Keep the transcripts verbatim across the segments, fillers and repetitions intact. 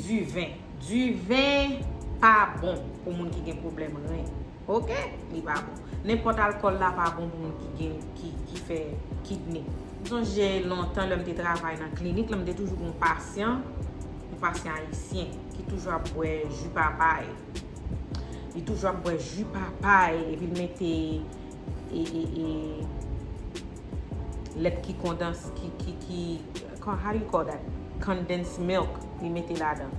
Diven. Diven pa bon pou moun ki gen pwoblèm ren. Oke? Li pa bon. Nenpòt alkòl la pa bon pou moun ki gen, ki, ki fè kidne. M sonje lontan lè m te travay nan klinik la, m te toujou gen yon pasyan, yon pasyan ayisyen ki toujou ap bwè ji papay. Li toujou ap bwè ji papay epi l mete e, e, e, lèt ki kondans, ki, ki, ki, how do you call that? Condensed milk, li mete ladan.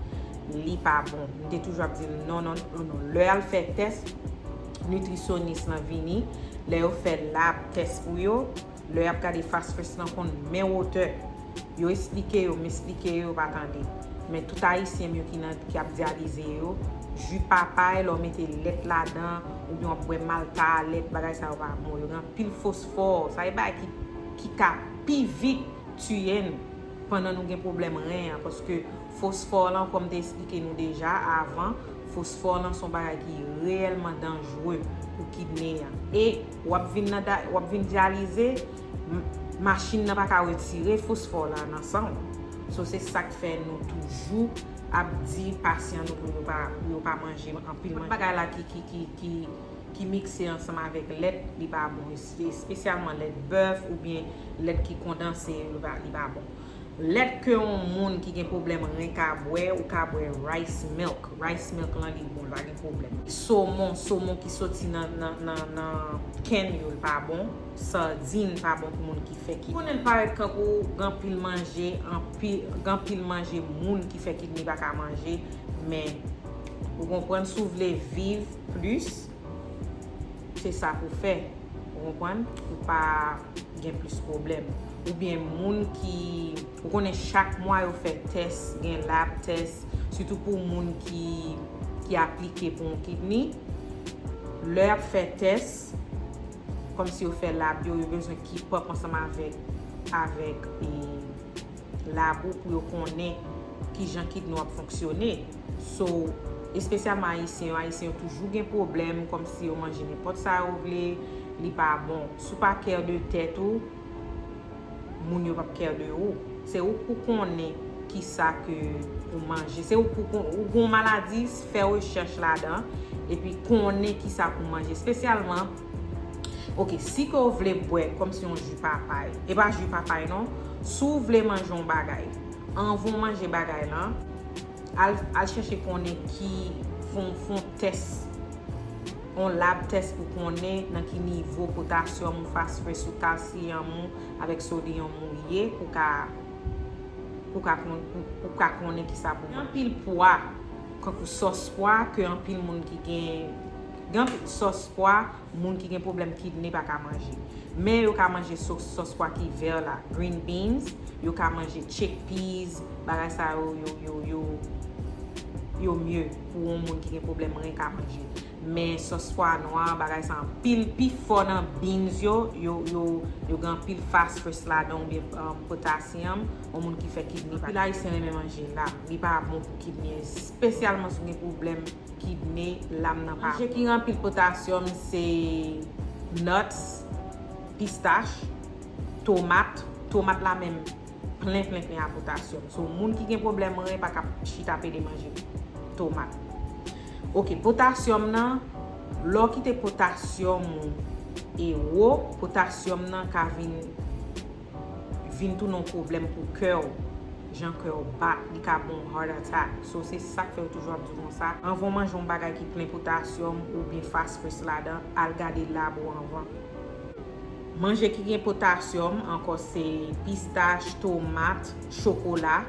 Li pa bon. M te toujou ap di l non, non, non, non. Lè y al fè tès, nitrisyonis lan vini, lè yo fè lab tès pou yo, lè y ap gade fast first lan konn men wotè. Yo esplike yo, m esplike yo, yo pa tande. Men tout ayisyen m yo ki nan, ki ap dyalize yo, ji papay, lè w mete lèt ladan, oubyen w ap bwè malta a lèt, bagay sa yo pa bon. Yo gen anpil fosfò. Sa e bagay ki, ki ka pi vit tiye n pandan nou gen pwoblèm ren an, paske fosfò lan, kòm m te esplike nou deja avan, fosfò lan se yon bagay ki reyèlman danjre pou kidne an. E w ap vin nan da-, w ap vin dyalize, m-, machin nan pa ka retire fosfò la nan san w. So, se sa k fè nou toujou ap di pasyan nou pou yo pa, pou yo pa manje anpil manje. Bagay la ki, ki, ki, ki, ki mikse ansanm avèk lèt, li pa bon. Espe-, espesyalman lèt bèf oubyen lèt ki kondanse, li pa, li pa bon. Lèt ke yon moun ki gen pwoblèm ren ka bwè, ou ka bwè rice milk. Rice milk lan li bon, li pa gen pwoblèm. Somon, somon ki soti nan, nan, nan, nan kenn yo, li pa bon. Sadin pa bon pou moun ki fè kidne. Konnen l parèt kankou gen anpil manje, anpil, gen anpil manje moun ki fè kidne pa ka manje, men ou konprann, si w vle viv plis, se sa pou fè. Ou konprann? Pou pa gen plis pwoblèm. Oubyen moun ki, ou konnen chak mwa yo fè tès, gen lab tès, sitou pou moun ki, ki aplike pou yon kidney. Lè y ap fè tès, kòmsi yo fè lab yo, yo bezwen keep up ansanm avèk, avèk, e, lab ou pou yo konnen kijan kidney w ap fonksyone. So, espesyalman ayisyen yo, ayisyen yo toujou gen pwoblèm, kòmsi yo manje nenpòt sa yo vle, li pa bon. Si w pa care de tèt ou, moun yo p ap care de ou. Se ou k pou konnen kisa ke pou manje. Se ou k pou kon-, ou gen yon maladi, fè rechèch ladan, epi konnen kisa pou manje. Espesyalman, oke, si ke w vle bwè kòmsi yon ji papay, e pa ji papay non, si w vle manje yon bagay, anvan w manje bagay lan, al, al chèche konnen ki, fè yon, fè yon tès, yon lab tès pou konnen nan ki nivo potasyòm ou, fosfòs ou, kalsiyòm ou avèk sodiyòm ou ye, pou ka, pou ka kon-, pou, pou ka konnen kisa pou gen anpil pwa, kankou sòs pwa, ke anpil moun ki gen, gen anpil sòs pwa, moun ki gen pwoblèm kidney pa ka manje. Men yo ka manje sòs, sòs pwa ki vè la, green beans, yo ka manje chickpeas, bagay sa yo, yo, yo, yo, yo mye pou yon moun ki gen pwoblèm ren ka manje. Men sòs pwa nwa, bagay sa anpil pi fò nan beans yo, yo, yo, yo gen anpil fosfòs ladan oubyen, um, potasyòm, yon moun ki fè kidney pa. Anpil ayisyen renmen manje lam, li pa bon pou kidney, espesyalman si w gen pwoblèm kidney, lam nan pa. Manje ki gen anpil potasyòm se nuts, pistach, tomat. Tomat la menm plen, plen, plen a potasyòm. So, moun ki gen pwoblèm ren pa ka chita pede manje tomat. Oke, potasyòm nan, lè w kite potasyòm ou e wo, potasyòm nan ka vin vin tounen yon pwoblèm pou kè w. Jan kè w bat, li ka ba w heart attack. So, se sa k fè yo toujou ap di w konsa. Anvan w manje yon bagay ki plen potasyòm oubyen fosfòs ladan, al gade lab ou anvan. Manje ki gen potasyòm ankò se pistach, tomat, chokola.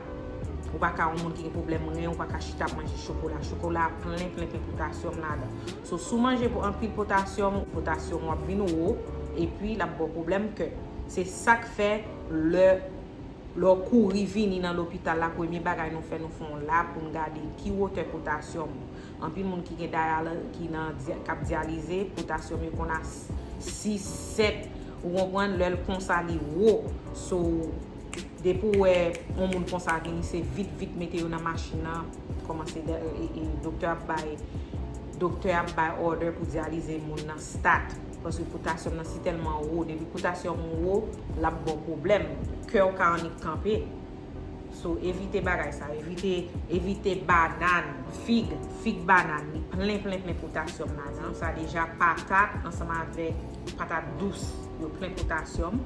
Ou pa ka yon moun ki gen pwoblèm ren, ou pa ka chita ap manje chokola. Chokola plen, plen, plen potasyòm ladan. So, si w manje pou anpil potasyòm, potasyòm w ap vin wo, epi l ap ba w pwoblèm kè. Se sa k fè lè, lè w kouri vini nan lopital la, premye bagay nou fè, nou fè yon lab pou n gade ki wotè potasyòm ou. Anpil moun ki gen dayal-, ki nan dya-, k ap dyalize, potasyòm yo konn a sis, sèt, ou konprann, lè l konsa li wo. So, depi w wè yon moun konsa vini, se vit, vit mete yo nan machin nan, kòmanse dè-, e, e, doktè ap bay, doktè ap bay òdè pou dyalize moun nan stat. Paske potasyòm nan si tèlman wo, depi potasyòm ou wo, l ap ba w pwoblèm. Kè w ka annik kanpe. So, evite bagay sa, evite, evite banàn, fig, fig banàn, li plen, plen, plen potasyòm ladan. Sa deja patat ansanm avèk patat dous, yo plen potasyòm.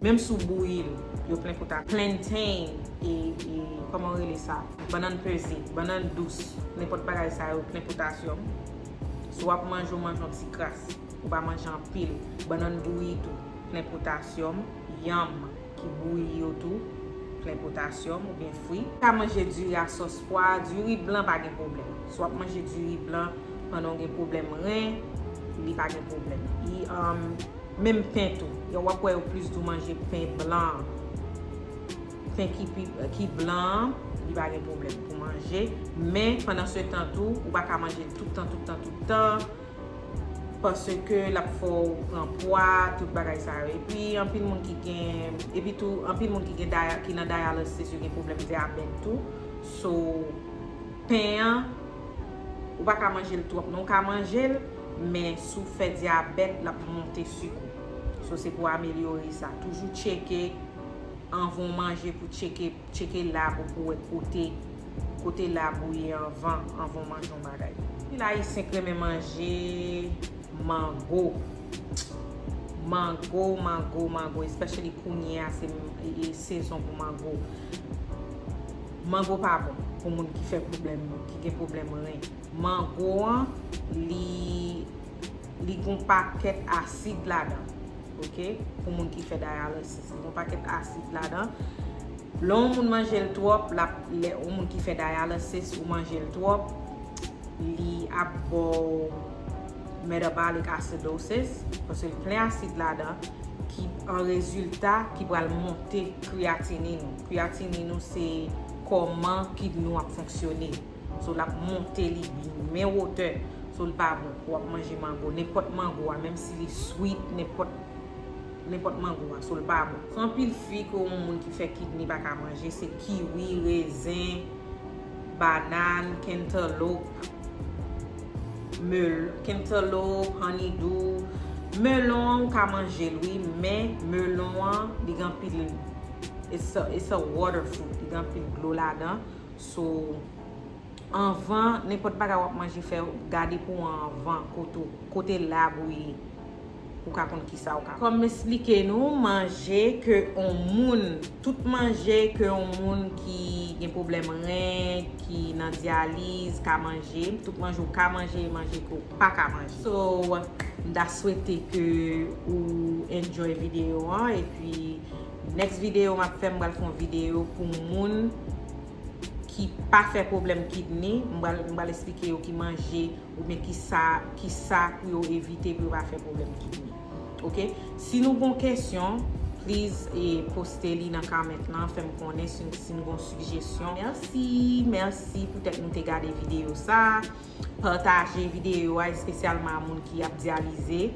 Menm si w bouyi l, yo plen potasyòm. Plantain, e, e, kòman w rele sa? Bannann peze, bannann dous, nenpòt bagay sa yo plen potasyòm. Si w ap manje, w manje yon ti kras, ou pa manje anpil. Bannann bouyi tou, plen potasyòm. Yanm ki bouyi yo tou, plen potasyòm oubyen fri. Ou ka manje diri a sòs pwa, diri blan pa gen pwoblèm. Si w ap manje diri blan pandan w gen pwoblèm ren, li pa gen pwoblèm. Li, um, menm pen tou. Yo, w ap wè yo plis di w manje pen blan. Pen ki, pi, ki blan an, li pa gen pwoblèm pou manje. Men, pandan se tan tou, ou pa ka manje l tout tan, tout tan, tout tan. Paske l ap fè w pran pwa, tout bagay sa yo. Epi, anpil moun ki gen, epi tou, anpil moun ki gen dia-, ki nan dialysis, yo gen pwoblèm dyabèt tou. So, pen an, ou pa ka manje l twòp, non, ou ka manje l, men si w fè dyabèt, l ap monte sik ou. So, se pou amelyore sa. Toujou tcheke anvan w manje pou tcheke, tcheke lab ou pou wè kote, kote lab ou ye anvan, anvan w manje yon bagay. Anpil Ayisyen k renmen manje mango. Mango, mango, mango. Especially kounye a, se, e, sezon pou mango. Mango pa bon pou moun ki fè pwoblèm, ki gen pwoblèm ren. Mango an, li, li gon pakèt asid ladan. Ok? Pou moun ki fè dialysis, li gon pakèt asid ladan. Lè yon moun manje l twòp, l ap, lè yon moun ki fè dialysis, ou manje l twòp, li ap ba w metabolic acidosis, paske l plen asid ladan, ki, an rezilta, ki pral monte kreyatinin ou. Kreyatinin ou se kòman kidney w ap fonksyone. So, l ap monte li, li men wotè. So, l pa bon pou w ap manje mango. Nenpòt mango a, menm si li sweet, nenpòt, nenpòt mango a. So, l pa bon. Anpil fwi ke yon moun ki fè kidney pa ka manje, se kiwi, rezen, banàn, cantaloupe, mel-, cantaloupe, honeydew. Melon an, ou ka manje l, wi, men melon an, li gen anpil, it's a, it's a water fruit, li gen anpil dlo ladan. So, anvan, nenpòt bagay w ap manje, fè gade pou anvan, kote, kote lab ou ye, pou w ka konn kisa w ka. Kòm m esplike nou, manje ke on moun, tout manje ke on moun ki gen pwoblèm ren, ki nan dyaliz, ka manje, tout manje w ka manje, manje ke w pa ka manje. So, m ta swete ke ou enjoy videyo an, epi next videyo m ap fè, m pral fè yon videyo pou moun ki pa fè pwoblèm kidney, m pral, m pral esplike yo ki manje oubyen kisa, kisa pou yo evite pou yo pa fè pwoblèm kidney. Ok? Si nou gon kesyon, please, e, poste li nan comment lan, fè m konnen si, si n gon sijesyon. Mèsi, mèsi poutèt nou te gade videyo sa. Pataje videyo a, espesyalman a moun ki ap dyalize,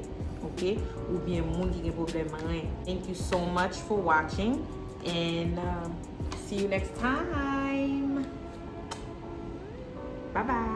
ok? Oubyen moun ki gen pwoblèm ren. Thank you so much for watching and, um, see you next time. Bye bye.